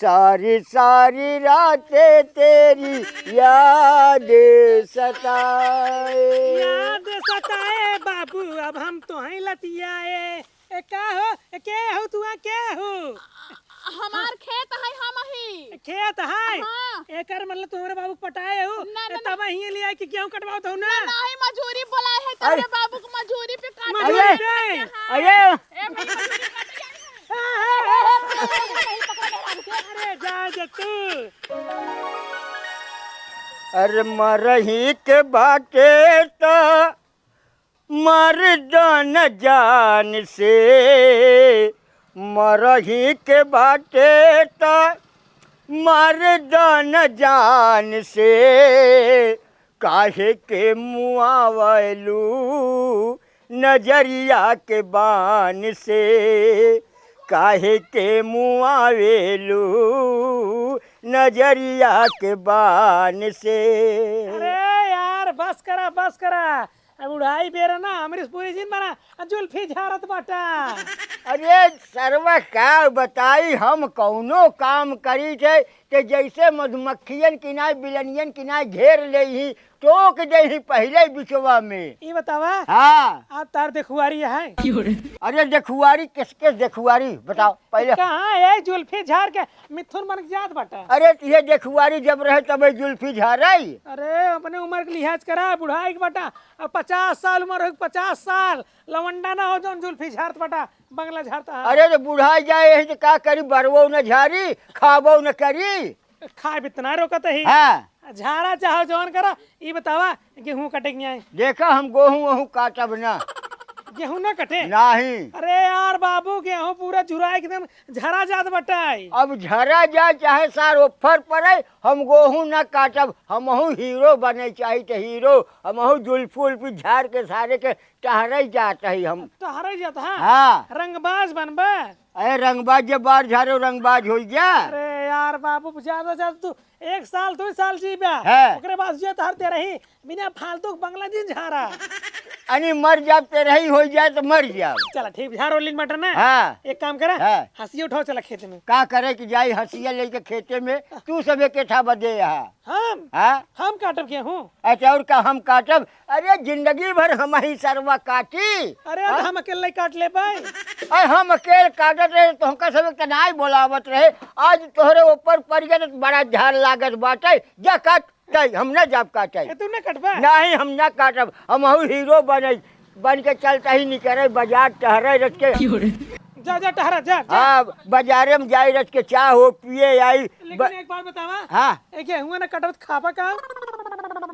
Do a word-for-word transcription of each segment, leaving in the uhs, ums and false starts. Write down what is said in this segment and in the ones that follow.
सारी सारी रातें तेरी याद सताए। याद सताए बाबू, अब हम तोहई लतियाए। ए, का हो? ए, के हो तू? आ, के हो? हमार खेत है, हम ही। खेत है? हाँ। एकर मतलब तू हमरे बाबू के पटाए हो? ना, ना, ए, ना। तब हियाँ ले आए कि गेहूँ कटवाओ तो ना? ना, ना, ही मजूरी बोलाए है, हाँ। तोहरे बाबू के मजूरी पे काटे। मजूरी अरे, पे? हाँ। अरे। ए, भाई, मजूरी काटे जाए है। अरे, जा, जा तू। अरे, मरही के बाटे त मर दन जान से, मरही के बाटे त मर दन जान से, काहे के मुआवलू नजरिया के बान से, काहे के मुआवेलू नजरिया के बान से। अरे यार, बस करा, बस करा। अब बुढ़ाई बेरा ना, अमरीश पुरी जिन बना, आ जुल्फी झारत बाटा। अरे सरवा, का बताई, हम कौनो काम करी थे, ते जैसे मधुमक्खियन की नाई, बिलनियन की नाई घेर ले ही, टोक दे ही पहले बिचवा में। ई बतावा, हाँ। आ तार देखुआरी है? अरे देखुआरी, किस किस देखुआरी बताओ पहले। कहाँ है जुल्फी झार के मिथुन बन के जात बाटा? अरे ये देखुआरी जब रहे तब जुल्फी झारई। अरे अपने उम्र के लिहाज करा, बुढ़ाई के बाटा। अब पचास साल उम्र हो, पचास साल, लवंडा ना हो जौन जुल्फी झारत बाटा, बंगला झारता है। अरे तो बुढ़ाई जाए यही तो का करी, बरवो न झारी, खाबो न करी। खाए भी त ना रोकत ही। हाँ। झारा चाहो जौन करा, ई बतावा, गेहूं कटे के नहीं आए? देखा, हम गेहूं वहूं काटब ना। गेहूं ना कटे? नहीं। अरे यार बाबू, गेहूं पूरा झुरा एकदम झरा जात बटाई। अब झरा जाए चाहे सार ओफर पड़े, हम गेहूं ना काटब। हमहू हीरो बने चाही त हीरो, हमहू जुल्फी उल्फी झार के सारे के टहरई जात ही हम। टहरई जात, हाँ? हाँ। रंगबाज बनबे? अरे रंगबाज जे बार झारे रंगबाज होई गया। अरे यार बाबू, ज्यादा ज्यादा तू एक साल, दो साल जीबा, हाँ। ओकरे बाद जे तहर ते रही, बिना फालतू के बंगला जिन झारा। अनी मर जाब, ते रही होई जाए तो मर जाब। चला ठीक, झारो लिन मटर ना। हाँ। एक काम करा, हाँ। हंसिया उठाओ, चला खेत में। का करे कि जाई हंसिया लेके खेते में? तू सबे के था बदे यहाँ। हम? हाँ? हम काटब गेहूं। अच्छा, और का हम काटब? अरे, जिंदगी भर हम ही सरवा काटी। अरे, हाँ? हम अकेले काट ले भाई। अरे, हम अकेले काटत रहे, तो हमका सब एक नाई बोलावत रहे। आज तोहरे ऊपर पड़ गए, तो बड़ा झार लागत बाटे। जा काट, तई, हम ना जाब काटे। ए, तू ना कटबा? नहीं, हम ना काटब। हम हऊ हीरो बने, बन के चलता ही निकरे बाजार टहरे रच के। जा, जा, टहरा, जा, जा। हाँ, बाजारे में जाई रच के चाह हो पिए आई। लेकिन ब-, एक बात बतावा। हाँ। ए, गेहुआ ना कटब त खाबा का?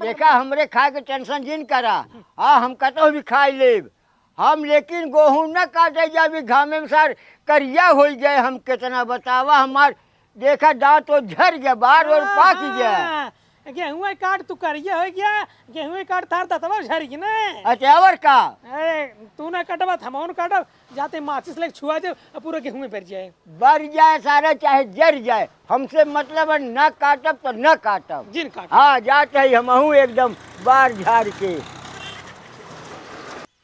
देखा, हमरे खाए के tension जिन करा। हाँ, हम कतहु भी खाई लेब। हम लेकिन गेहूं ना काटे जाबी घामे में, सार करिया होई गए। हम कितना बतावा, हमार देखा दांत तो झर गया, बार और पाक गया। हाँ, गेहूं काट तू करिया हो गया, गेहूं काट तार दतवा झर गई ना। अच्छा, और का? ए, तू ना कटबा, हमहू ना काटब, जाते माचिस लेके छुआ दे, अब पूरा गेहूं में बर जाए। बर जाए सारा, चाहे जर जाए, हमसे मतलब है, ना काटब तो ना काटब। जिन काटब। हाँ, जात ही हमहू एकदम बार झार के।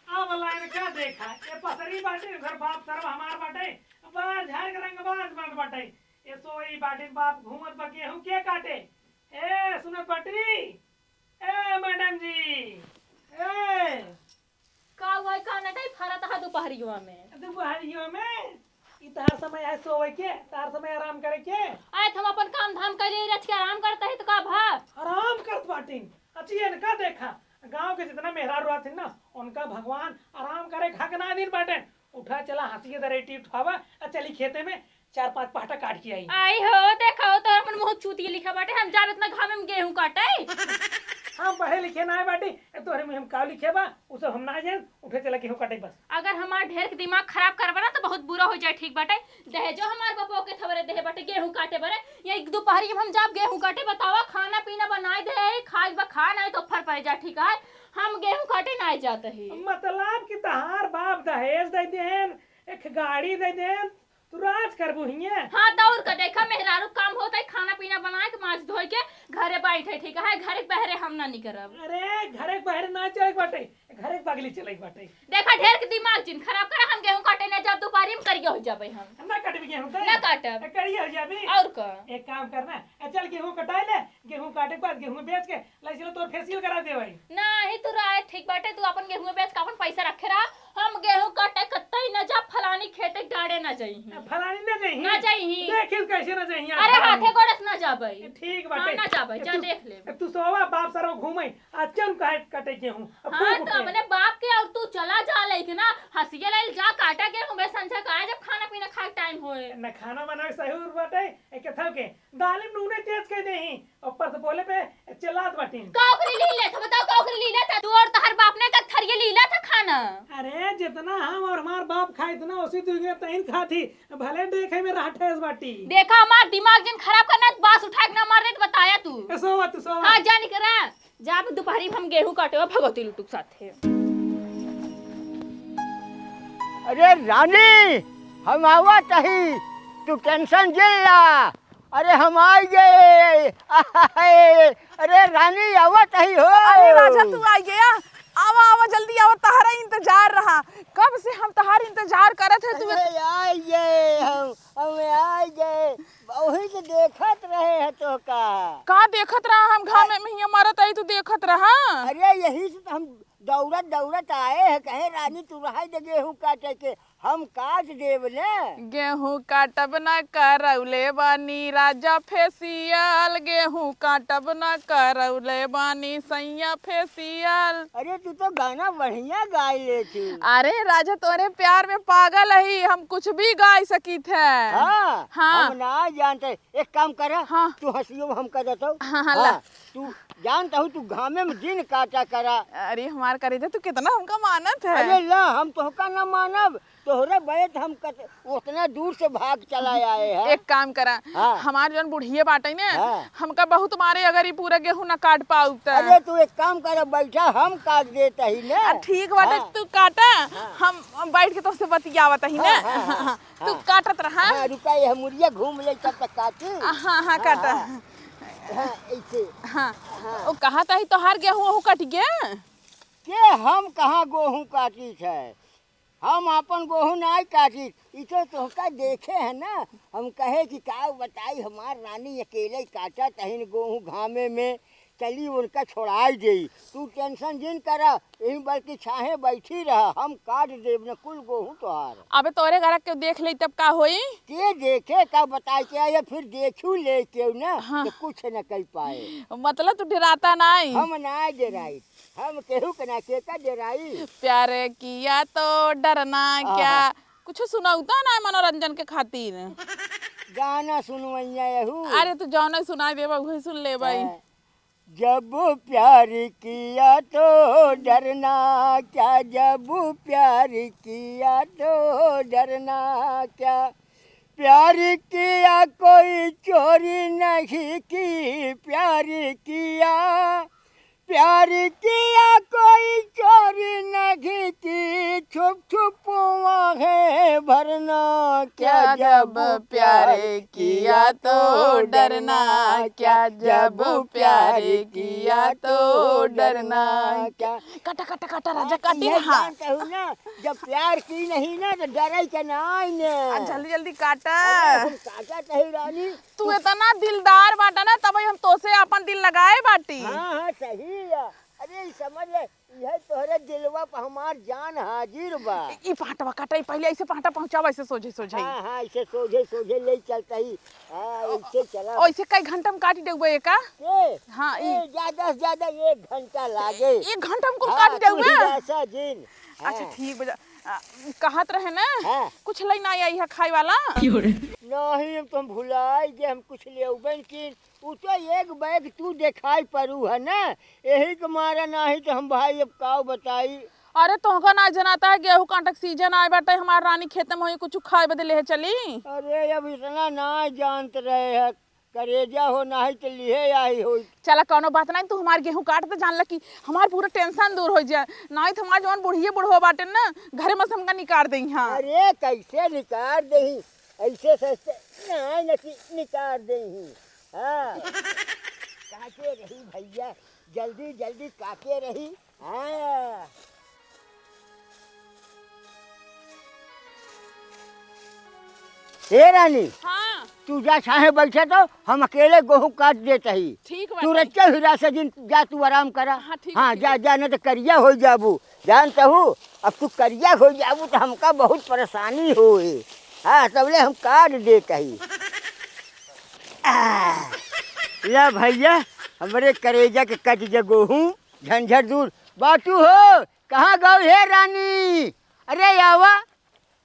अब लाइन का देखा, ए पसरी बाटे, उधर बाप सरवा हमार बाटे, बार झार के रंगबाज बनत बाटे। ए सोई बाटे, बाप घूमत बा गेहूं के काटे। ए सुनत बाटी, ए मैडम जी, ए। का हुआ, का नटाई फरत है दोपहरियो में? दोपहरियो में? ई तहार समय है सोवे के, तहार समय आराम करे के। आए, हम अपन काम धाम कर लिए, रच के आराम करता है तो का भा? आराम करत बाटिन। अच्छी इनका देखा, गांव के जितना मेहरारू रहथिन ना, उनका भगवान आराम करे खाके ना दिन बाटे। उठा चला, हंसिए दरेटी उठावा, आ चली खेते में, चार पांच पहटा काट के आई। आई हो, देखा हो, तोर मन मुंह चूतिया लिखा बाटे, हम जाब इतना घामे में गेहूं काटे। हम पढ़े लिखे ना बाटी, ए तोहरे मुंह में का लिखे बा, उ सब हम ना जान, उठे चला गेहूं काटे बस। अगर हमार ढेर के दिमाग खराब करबा ना तो बहुत बुरा हो जाए, ठीक बाटे। दहेजो हमार बपो के थवरे देहे बाटे गेहूं काटे बरे, ये दोपहरी में हम जाब गेहूं काटे, बतावा खाना पीना बनाए दे, खाए बा खा ना तो फर पड़ जा, ठीक है, हम गेहूं काटे ना जात ही। मतलब कि तहार बाप दहेज दे देन, एक गाड़ी दे देन, तू राज करबू हिये? हाँ, तो और का, देखा, मेहरारू काम होता है, खाना पीना बनाए के, माज धोए के, घरे बैठे, ठीक है, घरे के बहरे हम ना निकरब। अरे, घरे के बहरे ना चले के बाटे, घरे के बगली चले के बाटे। देखा, ढेर के दिमाग जिन खराब करा, हम गेहूं काटे ना जाब, दुपहरी में करिया हो जाबे हम। हम ना काटबी गेहूं, ना काटब। ए, करिया हो जाबी। और का? एक काम करना, ए, चल गेहूं कटाए ले, गेहूं काटे के बाद गेहूं बेच के लाई चलो तोर फेशियल करा दे भाई। नाही, तू राय ठीक बाटे, तू अपन गेहूं बेच के अपन पैसा रखे रहा। हम गेहूं काटे कतई न जा, फलानी खेते डाड़े न जइही। फलानी न जइही? न जइही। देखिल कैसे न जइही अरे, हाथे गोड़े से न जाबई। ठीक बाटे। हाँ, न जाबई, जा तू, देख ले। तू सोवा, बाप सरो घूमई, आज चल काहे काटे गेहूं? अब हाँ, तू तो अपने बाप के और तू चला जा लेके ना, हंसिया लाइल जा काटा गेहूं बे, संझा का जब खाना पीना खाए टाइम होए। न खाना बनावे सहूर बाटे, ए, के थल के दाल में नूने तेज कर देही, ऊपर से बोले पे चिल्लात बाटिन। का ओकरी लीला था, बताओ, का ओकरी लीला था? तू और तोहर बाप ने का थरिये लीला था खाना? अरे, जितना हम और हमार बाप खाए, इतना उसी दुनिया तहीन खाती, भले देखे में रहा ठेस बाटी। देखा, हमार दिमाग जिन खराब करना, बांस उठा के ना मार दे, तो बताया तू। ए, सोवा, तू सोवा। हाँ, जा निकरा। जा, अब दुपहरी में हम गेहूं काटे और भगवती लुटुक साथे। अरे रानी, हम आवत ही, तू टेंशन जिन ला। अरे हम आई गए। अरे रानी आवत ही हो। अरे राजा तू आई गया, आवा आवा जल्दी आवा, तहरा इंतजार रहा, कब से हम तहार इंतजार करत है। तू अरे आई गए हम, हम आई गए, बहुत देखत रहे हैं तो का। का देखत रहा हम घामे में हिया मरत आई तू देखत रहा। अरे यही से तो हम दौड़त दौड़त आए हैं, कहे रानी तू रहा दे गेहूं काटे के, हम काट देब ने। गेहूं काटब ना करौले बानी राजा फेसियल, गेहूं काटब ना करौले बानी सैया फेसियल। अरे तू तो गाना बढ़िया गाई ले तू। अरे राजा तोरे प्यार में पागल ही, हम कुछ भी गाई सकीत है। हाँ, हाँ। हम ना जानते, एक काम करा, हाँ। तू हंसियो हम कर देतो। हाँ, हाँ, ला। हाँ, तू जानत हूँ तू घामे में दिन काटा करा। अरे हमार करेजा, तू कितना हमका मानत है। अरे ला, हम तोहका ना मानब, तोहरे बैत हम कत-, उतना दूर से भाग चला आए हैं। एक काम करा, हाँ। हमार जौन बुढ़िए बाटे ने, हाँ। हमका बहुत मारे अगर ई पूरा गेहूं ना काट पाउब त। अरे तू एक काम करा, बैठा, हम काट देत ही ने। आ, ठीक बाटे, हाँ। तू काटा, हाँ। हम, हम बैठ के तोहसे बतियावत ही ने। हाँ, हाँ, हाँ। तू हाँ। काटत रहा। हाँ, रुका, ये मुड़िया घूम ले तब तक काटी। आ, हाँ, हाँ, हाँ, काटा। हाँ। हाँ, ऐसे। हाँ। हाँ। ओ, कहा ताही तोहार गेहूं ओहू कट गया? के हम कहाँ गेहूं काटी थे? हम आपन गेहूं नाई काटी। ई तो तोहका देखे है ना, हम कहे कि का बताई, हमार रानी अकेले काटा तहिन गेहूं घामे में। चली उनका छोड़ाई देई। तू टेंशन जिन करा, यही बल्कि छाहे बैठी रहा, हम काट देब न कुल गेहूं तोहार। अबे तोरे घर के देख ले तब का होई? के देखे का बताई के आए, फिर देखू ले केहू ना, हाँ। तो कुछ न कर पाए। मतलब तू डराता नाई? हम ना डराई, हम केहू के ना के का डराई। प्यार किया तो डरना आहा। क्या? कुछ सुनौता ना मनोरंजन के खातिर। गाना सुनवैया यहू। अरे तू जौन सुनाई देबा उहे सुन लेबई। हाँ। जब प्यार किया तो डरना क्या, जब प्यार किया तो डरना क्या, प्यार किया कोई चोरी नहीं की, प्यार किया, प्यार किया कोई चोरी नहीं की, छुप छुप वहाँ है भरना क्या, क्या जब जब प्यार प्यार किया तो डरना क्या, जब प्यार किया तो डरना क्या। काटा, काटा, काटा, राजा, आ, काटी यह ना, हाँ। जानत हूँ ना, जब प्यार की नहीं ना, तो डरे के नाई ने। आ, जल्दी, जल्दी काटा। अरे, हम काटा नहीं, रानी। तू इतना दिलदार बाटा ना, तबही हम तोसे आपन दिल लगाए बाटी। हाँ, हाँ, सही है। अरे, ई समझ ले, यह तोहरे दिलवा पर हमार जान हाजिर बा। ई पहाटवा काटा, ई पहिले ऐसे पहाटा पहुँचावा, ऐसे सोझे, सोझे। हाँ, हाँ, ऐसे सोझे, सोझे ले चलता ही। हाँ, ऐसे चला। ऐसे कई घंटा में काटी देबे एका? के? हाँ, ई। ए, ज्यादा से ज्यादा एक घंटा लागे। एक घंटा में कुल हाँ, काटी तू देबे? ही ऐसा जिन। अच्छा, हाँ। ठीक बजा। आ, कहत रहे ना, हाँ। कुछ लई ना आई है खाए वाला? नहीं, हम तो हम भुलाई गए, हम कुछ ले अउबे न किन। उ तो एक बैग तू देखाई पड़ू है ना, यही के मारा नहीं तो हम भाई अब काऊ बताई। अरे तोहका ना जनाता है, गेहूं काटक सीजन आए बाटे, हमार रानी खेत में होई, कुछ खाए बदे लेहे चली। अरे अब इतना ना जानत रहे है, करेजा हो नाही तो लिहे आई हो। चला कौनो बात नहीं, तू हमार गेहूं काट दे, जान ला कि हमार पूरा टेंशन दूर हो जाए, नहीं तो हमार जवन बुढ़िए बुढ़वा बाटे ना, घरे में से हमका निकाल दे यहाँ। अरे कैसे निकाल दे, ऐसे सस्ते नहीं नकी निकाल दे ही। हाँ। काटे रही भइया, जल्दी जल्दी काटे रही। हाँ। ए रानी, हाँ। तू जा छाहे बैठे तो हम अकेले गोहूँ काट देत ही। ठीक बा। तू रच्चा हीरा से जिन जा, तू आराम करा। हाँ, ठीक बा, हाँ, ठीक जा, बा। जा, न तो करिया होइ जाबू। जानत हू, अब तू करिया होइ जाबू तो हमका बहुत परेशानी होए। हाँ, तबले हम काट देत ही। आ, ला भइया, हमरे करेजा के कट गे गोहूँ, झंझट दूर। बाटू हो, कहाँ गऊ हे रानी? अरे आवा,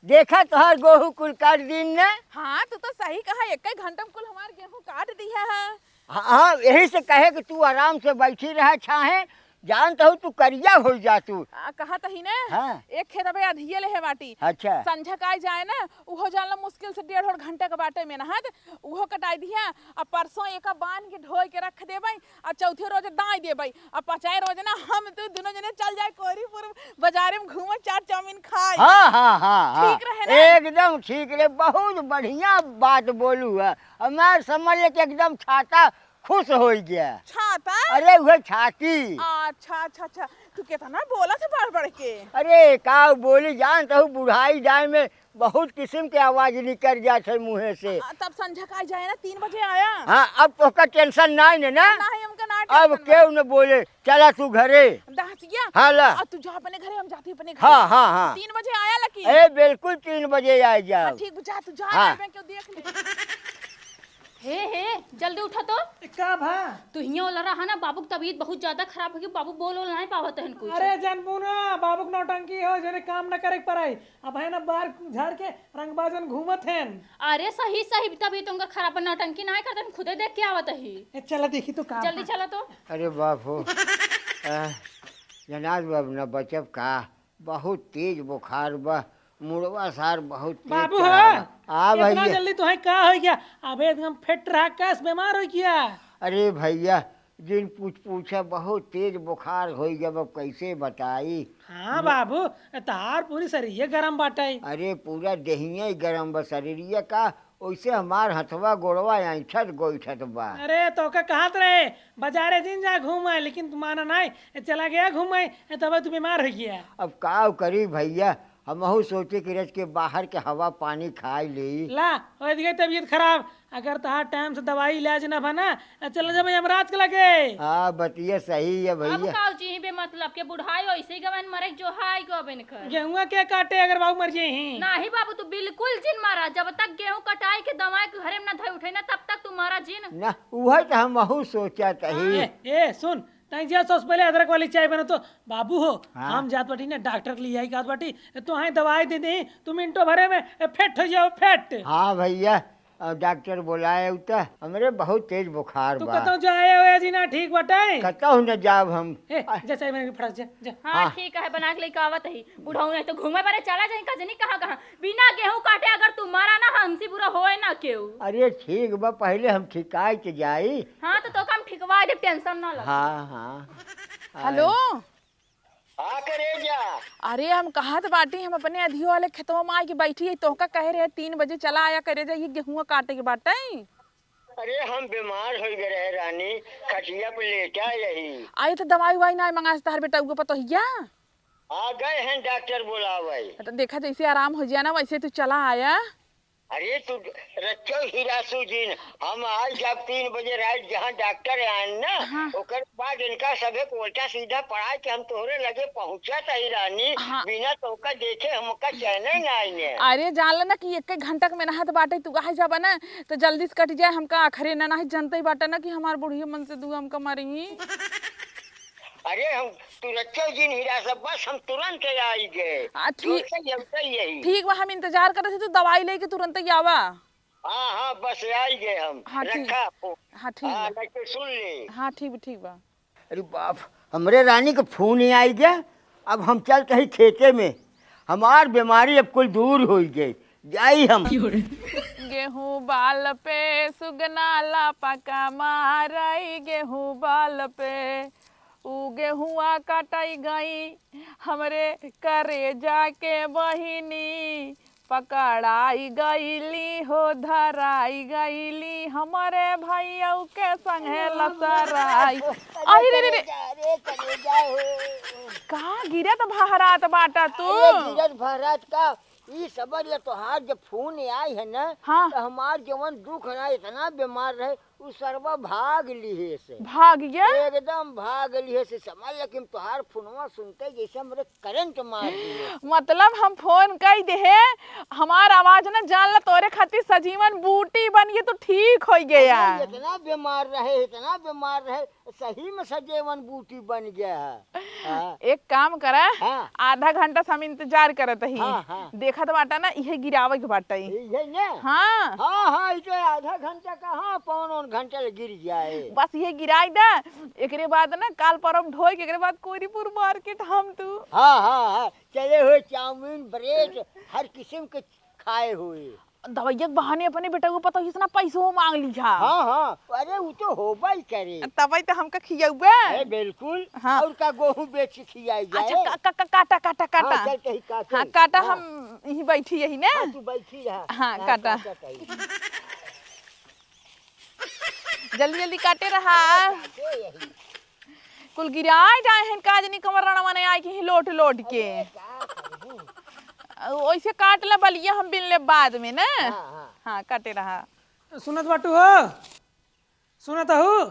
देखा तोहार गोहूँ कुल काट दीन ने। हाँ, तू तो सही कहा, एक ही घंटा में कुल हमार गेहूँ काट दिया है। हाँ, हाँ, यही से कहे कि तू आराम से बैठी रहा छाहे, जानत हू तू करिया होइ जा तू। आ, कहा तही ने, हाँ। एक खेत अबे अधिये ले है बाटी। अच्छा। संझा का जाए ना, उहो जान लो मुश्किल से डेढ़ और घंटा के बाटे में नहात, उहो कटाई दिया। अब परसों एका बांध के ढोई के रख देबई, आ चौथे रोज दाई देबई, आ पचाए रोज ना हम तू दुनो जने चल जाए कोहरीपुर बाजारे में घूमे, चाट चाउमीन खाए। हाँ, हाँ, हाँ, हाँ। ठीक रहे ना? एकदम ठीक रहे, बहुत बढ़िया बात बोलू है। हमार समझ ले कि एकदम छाता खुश होइ गया। छाता? अरे उहे छाती। अच्छा, अच्छा, अच्छा। तू केतना बोलत है बढ़ बढ़ के। अरे का बोली, जानत हू बुढ़ाई जाए में बहुत किस्म के आवाज निकल जात है मुँहे से। आ, तब संझा का जाए ना, तीन बजे आया। हाँ, अब तोहका tension नाई ने ना? नहीं, हमका ना अब tension बा। केहू न बोले, चला तू घरे। दहसिया। हाँ, ला। आ, तू जा अपने घरे, हम जाती अपने घरे। हाँ, हाँ, हाँ। तीन बजे आया लकी। ए, बिल्कुल तीन बजे आ जाओ। हाँ, ठीक बा, जा तू जा, हाँ। घर में केहू देख ले। हे, हे, जल्दी उठा तो। ए, का भा? तू हियां वाला रहा ना, बाबू की तबीयत बहुत ज्यादा खराब हो गई, बाबू बोल ओल नहीं पावत हन कुछ। अरे जानबू ना, बाबू के नौटंकी हो, जने काम न करे के पड़ाई। अब है ना बार झाड़ के रंगबाजन घूमत हैं। अरे सही, सही, तबीयत उनकर खराब बा, नौटंकी नहीं करत हन, खुदे देख के आवत ही। ए, चला देखी तो का जल्दी भा। चला तो। अरे बाप हो। आ, जनाब, अब न बचब का? बहुत तेज बुखार बा, मुड़वा सार बहुत तेज बाबू हो, चढ़ा बा। आ इतना भइया। जल्दी तोहे का होइ गया? अबे एकदम फिट रहा, कस बीमार होइ गया? अरे भइया, जिन पूछ पूछा, बहुत तेज बुखार होइ गया, अब कैसे बताई? हाँ बाबू, तहार पूरी शरीरिये गरम बाटे। अरे पूरा देहिया ही गरम बा शरीरिया का, ओइसे हमार हथवा गोड़वा ऐंठत गोइठत बा। अरे, तोका कहत रहे, बाजारे जिन जा घूम आए, लेकिन तू माना नाई, चला गया घूम आए, तब तू बीमार होइ गया। अब का करी भइया, हमहू सोचे कि रच के बाहर के हवा पानी खाई लेई। ला, होइ गई तबीयत खराब, अगर तहार टाइम से दवाई इलाज ना बना, चला जा भाई यमराज के लगे। हाँ, बतिया सही है अब भइया। काऊ जी, बेमतलब के बुढ़ाई ओइसे ही गवन मरे जो हाई गवन कर। गेहुआ के काटे अगर बाबू मर जाए ही? नाही बाबू, तू बिल्कुल जिन मारा। जब तक गेहूं कटाई के दवाई के घरे में ना धई उठे ना, तब तक तू मारा जिन। ना, उहे तो हमहू सोचत ही। ए, ए, सुन, तई जा सबसे पहले अदरक वाली चाय बना तो। बाबू हो, हाँ। हम जात बाटी ना डॉक्टर के लिए आई कहत बाटी, तो हाँ दवाई दे दे, तू मिनटो भरे में फिट हो जाओ, फिट। हाँ भइया, और डॉक्टर बोलाए उ त हमरे बहुत तेज बुखार तू बा। कतौ जाए हो या जी ना ठीक बाटे? कतौ न जाब हम। ए, आ- जा चाय बना के फटाक जा, जा। हाँ, हाँ। ठीक है, बना के लेके आवत ही। बुढ़ऊ नहीं तो घूमे बारे चला जाई, का जनी कहाँ कहाँ। बिना गेहूं काटे अगर तू मरा ना, हमसे बुरा होए ना केहू। अरे ठीक बा, पहले हम ठिकाई के जाई। हाँ, तो तोका हम ठिकवा देब, tension ना ला। हाँ, हाँ। हेलो। हाँ करेजा। अरे हम कहत बाटी, हम अपने अधियो वाले खेतवा में आके बैठी है, तोहका कहे रहे तीन बजे चला आया करेजा, ये गेहुआ काटे के बाटे। अरे हम बीमार होइ गए रहे रानी, खटिया पे लेटा यही। आई तो दवाई उवाई ना मंगा से तहर बेटा उगो पतोहिया? आ गए हैं डॉक्टर बुलावे। तो देखा जैसे आराम हो जाए ना वैसे तू चला आया। अरे तू रच्चो हिरासू जिन, हम आज जब तीन बजे रात जहाँ डॉक्टर आन ना, हाँ। ओकर बाद इनका सभे को उल्टा सीधा पढ़ाई के हम तोहरे लगे पहुँचत ही रानी, हाँ। बिना तोका देखे हमका चैन ना आई ने। अरे जान लो ना कि एक एक घंटा के मेहनत बाटे, तू कहे जाबा ना तो जल्दी से कट जाए, हमका आखिरी ना नहीं जनते ही बाटे ना कि हमार बुढ़िया मन से दुआ हमका मारेंगी। अरे हम तुरंते जिन हिरा सब, बस हम तुरंत आई गए। आ, ठीक। तुरंते ही, अबते ही यही। ठीक बा, हम इंतजार करत ही, तू दवाई लेके तुरंते ही आवा। हाँ, हाँ, बस आई गए हम। हाँ, ठीक। रखा फोन। हाँ, ठीक हाँ, बा। नहीं तो सुन ले। हाँ, ठीक बा, ठीक बा। अरे बाप, हमरे रानी के फोन ही आई गया। अब हम चलते ही खेते में, हमार बीमारी अब कुल दूर होइ गई। जाई हम। गेहूं बाल पे सुगना लापका मारई, गेहूं बाल पे ऊ गेहुआ काटई गई हमरे करेजा के बहिनी, पकड़ाई गईली हो, धराई गईली, हमरे भैया के संगे लसराई। अरे रे रे रे। करेजा, अरे करेजा हो। का गिरत भहरात बाटा तू? अरे गिरत भहरात का, ई सबर ये तोहार जब फोन आई है ना, हाँ। तो हमार जवन दुख ना, इतना बीमार रहे, उ सरवा भाग लिहे से। भाग गया? एकदम भाग लिहे से। समझ ले कि हम तोहार फोनवा सुनते जैसे हमरे करंट मार दिए। मतलब हम फोन कई देहे, हमार आवाज ना जान ला, तोरे खातिर सजीवन बूटी बन गए, तू ठीक हो गया। अरे, इतना बीमार रहे, इतना बीमार रहे, सही में सजीवन बूटी बन गया है। हाँ। एक काम करा, हाँ। आधा घंटा से हम इंतजार करत ही। हाँ, हाँ। देखत बाटा ना, इहे गिरावे के बाटे। इहे ना? हाँ। हाँ, हाँ, ई तो आधा घंटा का, हाँ, पौन ओन घंटा ले गिर जाए। बस इहे गिराई दा, एकरे बाद ना काल परम ढोई के, एकरे बाद कोरीपुर मार्केट हम तू। हाँ, हाँ, हाँ, चले हो चाउमीन, ब्रेड, हर किस्म के खाए हुए। दवाइया के बहाने अपने बेटा को पता इतना पैसो मांग लिया। हाँ, हाँ, अरे वो तो होबा ही करे। तबई तो हमका खियौबे। अरे बिल्कुल। हाँ। और का गेहूं बेच के खियाई जाए। अच्छा, का-, का-, का-, काटा, काटा, काटा। हाँ, चल कहीं काटे। हाँ, काटा, हाँ। हम यहीं बैठी यही ना। हाँ, तू बैठी रहा। हाँ, हाँ, काटा। काटा कहीं। जल्दी जल्दी काटे रहा। काटे यही। कुल गिराए जाए हैं, का जनी कमर रणवा ने आए के ही लोट लोट के। अरे, का करबू? ओइसे काट ला बलिया, हम बिन ले बाद में ना। हाँ, हाँ। हाँ, काटे रहा। सुनत बाटू हो? सुनत हू?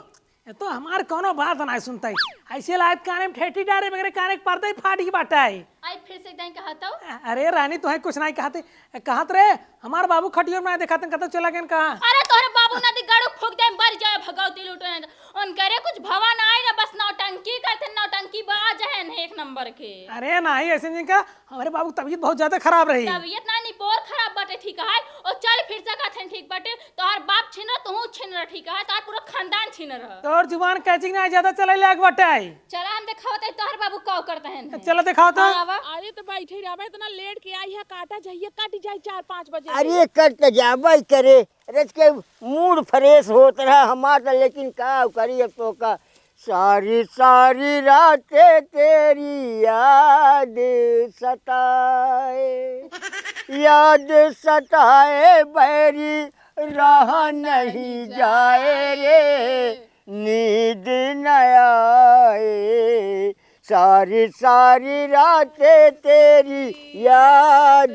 ये तो हमार कौनो बात ना सुनता है। ऐसे लायत काने में ठेठी डारे बगैर काने के पर्दा ही फाट ही बाटा है। आई फिर से दाई कहत हो? अरे रानी, तुहे कुछ नहीं कहते। कहत रे, हमार बाबू खटियो में ना देखाते, कतौ चला गए कहाँ? अरे तोहरे बाबू ना दी गड़ू फूक दे, मर जाए भगवती लूटो ना। उनकरे कुछ भवा ना आए ना, बस नौटंकी करते, नौटंकी बाज है ना एक नंबर के। अरे नहीं, ऐसे नहीं का, हमारे बाबू की तबीयत बहुत ज्यादा खराब रही। तबीयत ना निपोर खराब बाटे, ठीक है, और चल फिर सकत है, ठीक बाटे, तोहर बाप छिन रह, तू छिन रह, ठीक है, तोहर पूरा खानदान छिन रह। तोर जुबान कैचिंग ना ज्यादा चले लाग बाटे। चला हम देखावत है तोहर बाबू का करत हैं। चला देखाओ तो। हाँ, आवा। अरे तो बैठे रहबे, इतना लेट के आई है, काटा जाइए, कट जाए चार पाँच बजे। अरे कट तो जाबे करे, रच के मूड फ्रेश होत रहा हमार तो, लेकिन का करी अब तो का। सारी सारी रातें तेरी याद सताए, याद सताए बैरी, रहा नहीं जाए रे, नींद न आए। सारी सारी रातें तेरी याद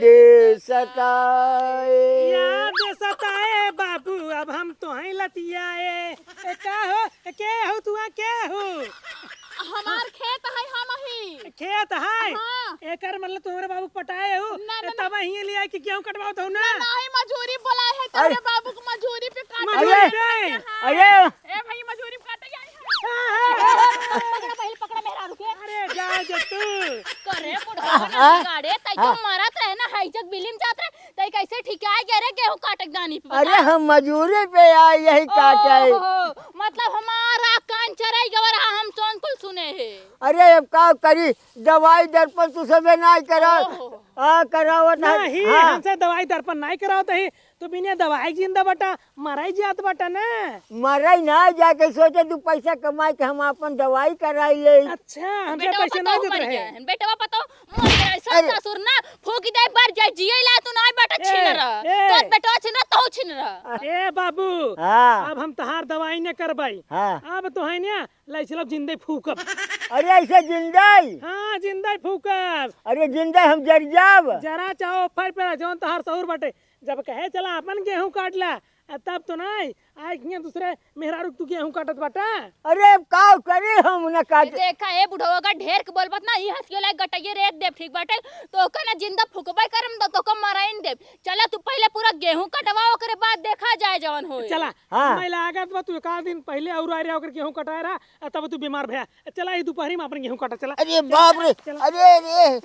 सताए। याद सताए बाबू, अब हम तोहई लतियाए। ए, का हो? ए, के हो तू, आ, के हो? हमार खेत है, हम ही। खेत है? हाँ। एकर मतलब तू हमरे बाबू के पटाए हो? ना, ना, ए, ना। तब ही ले आए कि गेहूं कटवाओ तो ना? ना, नहीं, मजूरी बोलाए है, अरे। तोहरे बाबू के मजूरी पे काटे। मजूरी अरे। पे? हाँ। अरे। ए भाई, मजूरी पे काटे जाए है। पकड़ा, पहिले पकड़ा मेहरारू के। अरे, जा, जा तू। करे बुढ़वा ना हाँ? बिगाड़े, तई तो हाँ। मरत रहे ना, हाई जग बिलिम जात रहे, तई कैसे ठिकाए गए रे गेहूं काटे के दानी पे, अरे, बता? हम मजूरी पे आए, यही काटे। ओहो, मतलब हमारा कान चराई गवा रहा, हम सोन कुल सुने है। अरे, अब का करी, दवाई दर्पण तू सबे ना करा। ओहो। हाँ, करावत है। नहीं, हाँ। हमसे दवाई दर्पण नहीं करावत है। तू बिना दवाई जिंदा बटा, मराई जात बटा ना। मराई ना, जाके सोचे तू पैसा कमाई के हम अपन दवाई कराई ले। अच्छा, हमसे बेटवा पैसे पतोह ना देत मर रहे। गया है, बेटवा पतोह मर गया है, सब अरे। ससुर ना फूकी दे बर जाए, जिए ला तू ना बेटा ए, छिन रहा। ए। तो बेटवा छिन रहा, तू छिन रहा। ए बाबू, हाँ। अब हम तहार दवाई न करबाई। हाँ। अब तो है ना, लाई चलब जिंदे फूकब। अरे ऐसे जिंदे? हाँ, जिंदे फूकब। अरे जिंदे हम जर जाब। जरा चाहो फर पे जौन तहार सहूर बटे। जब कहे चला अपन गेहूं काट ला, आ तब तो नहीं, आए हियां दूसरे मेहरारू तू गेहूं काटत बाटा। अरे अब का करे हम न काट। देखा, ए बुढ़वा का ढेर के बोलबत ना, ई हंसियो लायक गटइये रेत देब, ठीक बाटे? तो ओकर ना जिंदा फुकबे करम, तो ओकर मराइन देब। चला तू पहिले पूरा गेहूं कटवा, ओकरे बाद देखा जाए जवन होए। चला, हाँ। मैं लागत बा तू एक आध दिन पहिले और आ रहा, ओकर गेहूं कटाए रहा, आ तब तू बीमार भया। चला, ई दोपहरी में अपन गेहूं काटा, चला। अरे चला, बाप रे, चला। अरे रे।